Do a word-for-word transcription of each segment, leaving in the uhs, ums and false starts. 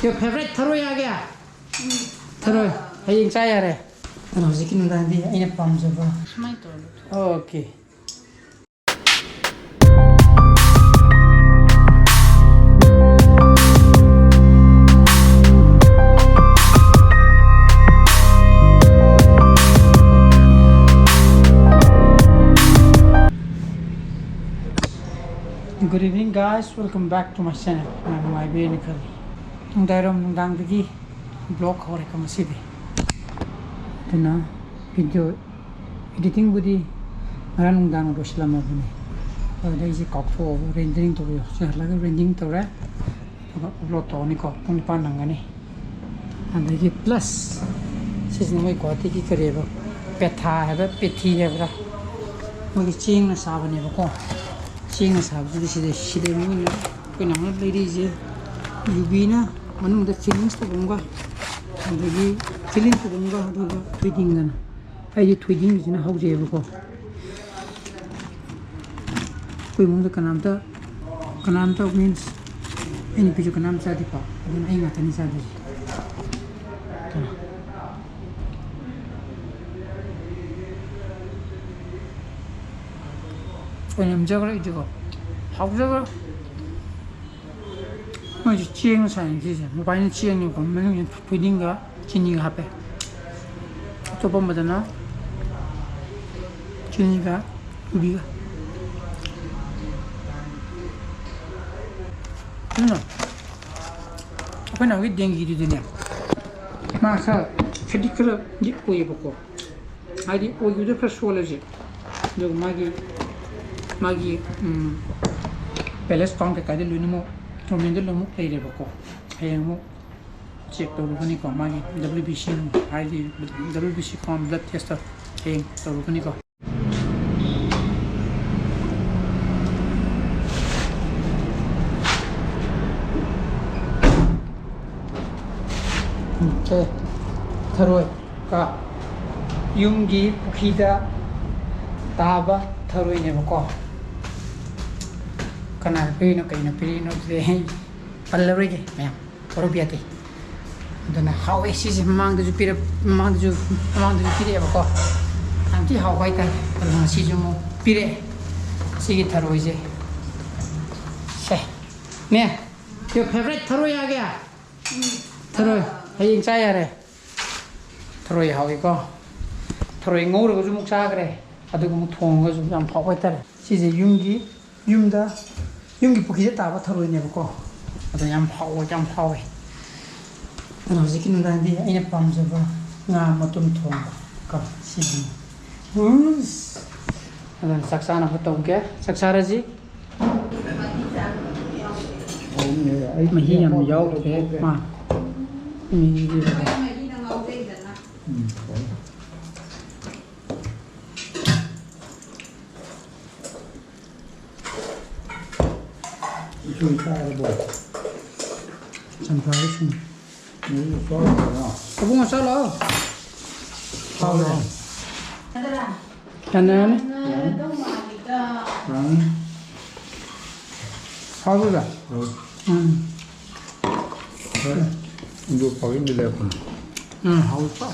Your favorite ꯊꯔꯣꯏ ꯍꯥꯏꯒꯦ? ꯊꯔꯣꯏ꯫ ꯍꯌꯦꯡ ꯆꯥ ꯌꯥꯔꯦ꯫ ꯑꯗꯣ ꯍꯧꯖꯤꯛꯀꯤ ꯅꯨꯡꯗꯥꯡꯗꯤ ꯑꯩꯅ ꯄꯥꯝꯖꯕ꯫ ꯁꯨꯃꯥꯏꯅ ꯇꯧꯔꯒ꯫ Okay. Good evening, guys. Welcome back to my channel. ꯅꯨꯡꯉꯥꯏꯕꯤꯔꯦꯅ ꯈꯜꯂꯤ꯫ ꯅꯨꯡꯗꯥꯡꯋꯥꯏꯔꯝ ꯅꯨꯡꯗꯥꯡꯗꯒꯤ vlog ꯍꯧꯔꯦꯀꯣ ꯉꯁꯤꯗꯤ꯫ ꯑꯗꯨꯅ video editingꯕꯨꯗꯤ ꯉꯔꯥꯡ ꯅꯨꯡꯗꯥꯡ ꯂꯣꯏꯁꯤꯜꯂꯝꯃꯕꯅꯤ꯫ ꯑꯗꯨꯗ ꯑꯩꯁꯦ ꯀꯥꯎꯊꯣꯛꯑꯕ rendering ꯇꯧꯕꯤꯌꯣ꯫ ꯍꯧꯖꯤꯛ ꯍꯜꯂꯒ rendering ꯇꯧꯔꯦ꯫ ꯑꯗꯨꯒ upload ꯇꯧꯔꯅꯤꯀꯣ꯫ ꯄꯨꯡ ꯅꯤꯄꯥꯟ ꯅꯪꯒꯅꯤ꯫ ꯑꯗꯒꯤ plus ꯁꯤꯁꯤꯅ ꯃꯣꯏ ꯒꯨꯍꯥꯇꯤꯒꯤ ꯀꯔꯤꯕ, ꯄꯦꯊꯥ ꯍꯥꯏꯕ, ꯄꯦꯊꯤ ꯍꯥꯏꯕ꯭ꯔꯥ? ꯃꯣꯏꯒꯤ ꯆꯦꯡꯅ ꯁꯥꯕꯅꯦꯕꯀꯣ꯫ ꯆꯦꯡꯅ ꯁꯥꯕꯁꯤꯗ ꯁꯤꯗ, ꯁꯤꯗ ꯃꯣꯏꯅ ꯑꯩꯈꯣꯏꯅ ꯑꯃꯨꯛ ꯂꯩꯔꯛꯏꯁꯦ ꯌꯨꯕꯤꯅ ꯃꯅꯨꯡꯗ fillings ꯇꯧꯕ ꯑꯃꯒ, ꯑꯗꯒꯤ filling ꯇꯧꯕ ꯑꯃꯒ, ꯑꯗꯨꯒ ꯊꯣꯏꯗꯤꯡꯒꯅ꯫ ꯑꯩꯗꯤ ꯊꯣꯏꯗꯤꯡꯁꯤꯅ ꯍꯧꯖꯩꯑꯕꯀꯣ꯫ ꯑꯩꯈꯣꯏ ꯏꯃꯨꯡꯗ ꯀꯅꯥꯝꯇ, ꯀꯅꯥꯝꯇ means ꯑꯩ ꯅꯨꯄꯤꯁꯨ ꯀꯅꯥꯝ ꯆꯥꯗꯦꯀꯣ, ꯑꯗꯨꯅ ꯑꯩ ꯉꯥꯛꯇꯅꯤ ꯆꯥꯗꯣꯏꯁꯦ꯫ ꯑꯣꯏꯅꯝꯖꯈ꯭ꯔꯦ ꯑꯩꯗꯤꯀꯣ, ꯍꯥꯎꯖꯈ꯭ꯔꯦ꯫ ꯃꯣꯏꯁꯦ ꯆꯦꯡ ꯁꯥꯏꯅ ꯁꯤꯁꯦ, ꯃꯄꯥꯟꯒꯤꯅ ꯆꯦꯡꯅꯤꯀꯣ, ꯃꯅꯨꯡꯒꯤꯅ ꯊꯣꯏꯗꯤꯡꯒ ꯆꯤꯅꯤꯒ ꯍꯥꯞꯄꯦ꯫ ꯑꯇꯣꯞꯄ ꯑꯃꯗꯅ ꯆꯤꯅꯤꯒ ꯌꯨꯕꯤꯒ꯫ ꯑꯗꯨꯅ ꯑꯩꯈꯣꯏꯅ ꯍꯧꯖꯤꯛ dengueꯗꯨꯗꯤꯅꯦ, ꯃꯥ ꯈꯔ ꯐꯦꯇꯤ ꯈꯔꯗꯤ ꯑꯣꯏꯌꯦꯕꯀꯣ꯫ ꯍꯥꯏꯗꯤ ꯑꯣꯏꯈꯤꯕꯗ ꯈꯔ ꯁꯣꯜꯂꯁꯦ꯫ ꯑꯗꯨꯒ ꯃꯥꯒꯤ, ꯃꯥꯒꯤ, ꯎꯝ, palace crown ꯀꯩꯀꯥꯗꯤ ꯂꯣꯏꯅꯃꯛ governmentꯗ ꯂꯣꯏꯅꯃꯛ ꯂꯩꯔꯦꯕꯀꯣ꯫ ꯍꯌꯦꯡ ꯑꯃꯨꯛ check ꯇꯧꯔꯨꯒꯅꯤꯀꯣ꯫ ꯃꯥꯒꯤ W B C ꯍꯥꯏꯗꯤ W B C crown blood test ꯍꯌꯦꯡ ꯇꯧꯔꯨꯒꯅꯤꯀꯣ꯫ Okay. ꯊꯔꯣꯏ ꯀꯣ, ꯌꯨꯝꯒꯤ ꯄꯨꯈ꯭ꯔꯤꯗ ꯇꯥꯕ ꯊꯔꯣꯏꯅꯦꯕꯀꯣ꯫ ꯀꯅꯥꯅ ꯄꯤꯔꯤꯅꯣ, ꯀꯩꯅ ꯄꯤꯔꯤꯅꯣ ꯑꯗꯨꯗꯤ ꯑꯩ ꯄꯜꯂꯔꯣꯏꯒꯦ ꯃꯌꯥꯝ꯫ ꯄꯔꯣꯕꯤꯌꯥꯇꯤ꯫ ꯑꯗꯨꯅ ꯍꯥꯎꯋꯦ꯫ ꯁꯤꯁꯦ ꯃꯃꯥꯡꯗꯁꯨ ꯄꯤꯔꯛ ꯃꯃꯥꯡꯗꯁꯨ ꯃꯃꯥꯡꯗꯁꯨ ꯄꯤꯔꯛꯑꯦꯕꯀꯣ꯫ ꯌꯥꯝ ꯊꯤ ꯍꯥꯎꯕ ꯍꯥꯏꯇꯥꯔꯦ꯫ ꯑꯗꯨꯅ ꯉꯁꯤꯁꯨ ꯑꯃꯨꯛ ꯄꯤꯔꯛꯑꯦ꯫ ꯁꯤꯒꯤ ꯊꯔꯣꯏꯁꯦ꯫ ꯁꯦ꯫ ꯅꯦ꯫ Your favorite ꯊꯔꯣꯏ ꯌꯥꯒꯦ? ꯊꯔꯣꯏ꯫ ꯍꯌꯦꯡ ꯆꯥ ꯌꯥꯔꯦ꯫ ꯊꯔꯣꯏ ꯍꯥꯎꯋꯤꯀꯣ꯫ ꯊꯔꯣꯏ ꯉꯧꯔꯒꯁꯨ ꯑꯃꯨꯛ ꯆꯥꯈ꯭ꯔꯦ꯫ ꯑꯗꯨꯒ ꯑꯃꯨꯛ ꯊꯣꯡꯉꯒꯁꯨ ꯌꯥꯝ ꯍꯥꯎꯕ ꯍꯥꯏꯇꯥꯔꯦ꯫ ꯁꯤꯁꯦ ꯌꯨꯝꯒꯤ ꯌꯨꯝꯗ, ꯌꯨꯝꯒꯤ ꯄꯨꯈ꯭ꯔꯤꯗ ꯇꯥꯕ ꯊꯔꯣꯏꯅꯦꯕꯀꯣ꯫ ꯑꯗꯣ ꯌꯥꯝ ꯍꯥꯎꯋꯦ, ꯌꯥꯝ ꯍꯥꯎꯋꯦ꯫ ꯑꯗꯣ ꯍꯧꯖꯤꯛꯀꯤ ꯅꯨꯡꯗꯥꯡꯗꯤ ꯑꯩꯅ ꯄꯥꯝꯖꯕ ꯉꯥ ꯃꯇꯨꯝ ꯊꯣꯡꯕ ꯀꯣ, ꯁꯤꯗꯤ꯫ ꯎꯁ! ꯑꯗꯨꯅ ꯆꯥꯛ ꯆꯥꯅꯕ ꯇꯧꯒꯦ꯫ ꯆꯥꯛ ꯆꯥꯔꯁꯤ꯫ ꯃꯍꯤ ꯌꯥꯝ ꯌꯥꯎꯗ꯭ꯔꯦ꯫ ꯃꯥ꯫ ꯃꯍꯤꯗꯤ ꯎꯝ꯫ ꯏꯁꯤꯡ ꯆꯥꯔꯕꯣ? ꯆꯝꯄ꯭ꯔꯥꯒꯤ ꯁꯨꯝ꯫ ꯅꯣꯏꯁꯨ ꯆꯥꯔꯕꯣ? ꯑꯕꯨꯡꯉꯣ, ꯆꯥ ꯂꯥꯛꯑꯣ꯫ ꯍꯥꯎꯕ꯭ꯔꯣ? ꯌꯥꯅꯤ, ꯌꯥꯅꯤ꯫ ꯌꯥꯅꯤ꯫ ꯍꯥꯎꯕ꯭ꯔꯥ? ꯍꯥꯎ꯫ ꯎꯝ꯫ ꯍꯣꯏ꯫ ꯑꯗꯨ ꯄꯥꯛꯅꯝꯗꯤ ꯂꯩꯔꯛꯄꯅꯤ꯫ ꯎꯝ, ꯍꯥꯎꯋꯤꯀꯣ꯫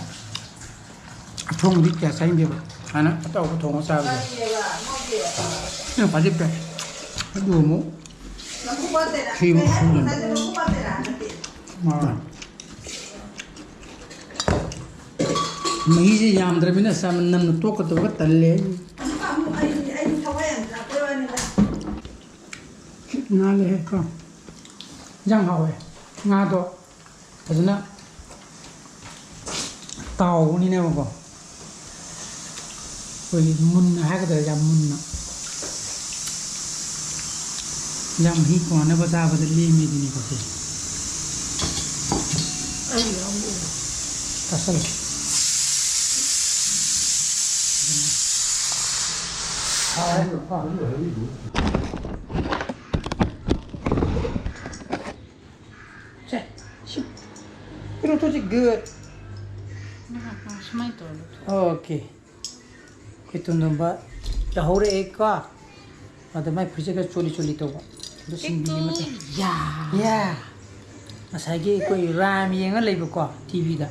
ꯑꯊꯣꯡꯕꯗꯤ ꯀꯌꯥ ꯆꯥꯅꯤꯡꯗꯦꯕ꯫ ꯍꯥꯟꯅ ꯑꯇꯥꯎꯕ ꯊꯣꯡꯉ ꯆꯥꯕꯗꯣ꯫ ꯁꯤꯅ ꯈ꯭ꯋꯥꯏꯗꯩ ꯐꯩ꯫ ꯑꯗꯨ ꯑꯃꯨꯛ ꯁꯤꯕꯨ ꯁꯨꯝ ꯃꯥ꯫ ꯃꯍꯤꯁꯦ ꯌꯥꯝꯗ꯭ꯔꯕꯅꯤꯅ ꯆꯥꯃ ꯅꯝꯅ ꯇꯣꯛꯀꯗꯕꯒ ꯇꯜꯂꯦ꯫ ꯉꯥꯜꯂꯦꯍꯦ ꯀꯣ꯫ ꯏꯟꯖꯥꯡ ꯍꯥꯎꯋꯦ꯫ ꯉꯥꯗꯣ ꯐꯖꯅ ꯇꯥꯎꯕꯅꯤꯅꯦꯕꯀꯣ꯫ ꯑꯩꯈꯣꯏꯒꯤ ꯃꯨꯟꯅ ꯍꯥꯏꯒꯗ꯭ꯔꯥ, ꯌꯥꯝ ꯃꯨꯟꯅ꯫ ꯌꯥꯝ ꯃꯍꯤ ꯀꯣꯟꯅꯕ ꯆꯥꯕꯗ ꯂꯦꯝꯃꯤꯗꯨꯅꯤꯀꯣ ꯁꯦ꯫ ꯆꯥꯁꯜꯂꯨ꯫ ꯍꯥꯎꯔꯦ꯫ ꯁꯦ, ꯁꯤ ꯄꯤꯔꯨꯛꯇꯨꯗꯤ good꯫ ꯁꯨꯃꯥꯏꯅ ꯇꯧꯔꯒ ꯊꯣꯛ꯫ Okay꯫ ꯑꯩꯈꯣꯏ ꯇꯣꯟꯗꯣꯝꯕ ꯂꯧꯍꯧꯔꯛꯑꯦꯀꯣ꯫ ꯑꯗ ꯃꯥꯏ ꯐꯨꯔꯤꯠꯁꯦ ꯈꯔ ꯆꯣꯠꯂꯤ ꯆꯣꯠꯂꯤ ꯇꯧꯕ꯫ ꯑꯗꯨ ꯁꯤꯟꯕꯤꯒꯦ ꯃꯇꯧ꯫ ꯌꯥ꯫ ꯌꯥ꯫ ꯉꯁꯥꯏꯒꯤ ꯑꯩꯈꯣꯏ ꯔꯥꯝ ꯌꯦꯡꯉ ꯂꯩꯕꯀꯣ, ꯇꯤꯚꯤꯗ꯫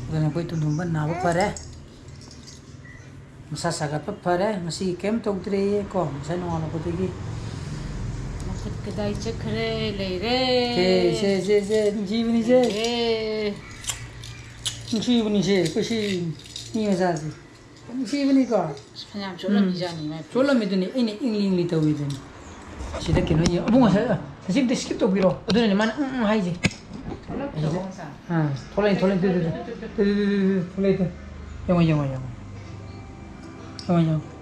ꯑꯗꯨꯅ ꯑꯩꯈꯣꯏ ꯇꯣꯟꯊꯣꯝꯕ ꯅꯥꯕ ꯐꯔꯦ, ꯃꯁꯥ ꯁꯥꯒꯠꯄ ꯐꯔꯦ, ꯉꯁꯤ ꯀꯩꯝ ꯇꯧꯗ꯭ꯔꯦꯌꯦ ꯀꯣ, ꯉꯁꯥꯏ ꯅꯣꯡꯉꯥꯜꯂꯛꯄꯗꯒꯤ꯫ ꯃꯈꯨꯠ ꯀꯗꯥꯏ ꯆꯠꯈ꯭ꯔꯦ? ꯂꯩꯔꯦ꯫ ꯁꯦ ꯁꯦ ꯁꯦ ꯁꯦ, ꯅꯨꯡꯁꯤꯕꯅꯤꯁꯦ꯫ ꯂꯩꯔꯦ꯫ ꯅꯨꯡꯁꯤꯕꯅꯤꯁꯦ ꯑꯩꯈꯣꯏ ꯁꯤ ꯃꯤ ꯃꯆꯥꯁꯦ, ꯅꯨꯡꯁꯤꯕꯅꯤꯀꯣ꯫ ꯑꯁ, ꯐꯅꯌꯥꯝ ꯆꯣꯠꯂꯝꯃꯤꯖꯥꯠꯅꯤ ꯃꯥꯏ ꯐꯨꯔꯤꯠ꯫ ꯆꯣꯠꯂꯝꯃꯤꯗꯨꯅꯤ, ꯑꯩꯅ ꯏꯪꯂꯤ ꯏꯪꯂꯤ ꯇꯧꯔꯤꯗꯨꯅꯤ꯫ ꯁꯤꯗ ꯀꯩꯅꯣ ꯌꯦꯡ, ꯑꯕꯨꯡ ꯉꯁꯥꯏ, ꯑ, ꯁꯤ ꯑꯝꯇ skip ꯇꯧꯕꯤꯔꯣ꯫ ꯑꯗꯨꯅꯅꯦ ꯃꯥꯅ ꯎꯝ ꯎꯝ ꯍꯥꯏꯁꯦ꯫ ꯊꯣꯛꯂꯛꯇ꯭ꯔꯕꯣ ꯉꯁꯥꯏ? ꯑꯥ, ꯊꯣꯛꯂꯛꯑꯦ, ꯊꯣꯛꯂꯛꯑꯦ, ꯇꯨ, ꯇꯨ, ꯇꯨ, ꯊꯣꯛꯂꯛꯑꯦ, ꯇꯨ꯫ ꯌꯦꯡꯉꯣ, ꯌꯦꯡꯉꯣ, ꯌꯦꯡꯉꯣ꯫ ꯌꯦꯡꯉꯣ, ꯌꯦꯡꯉꯣ꯫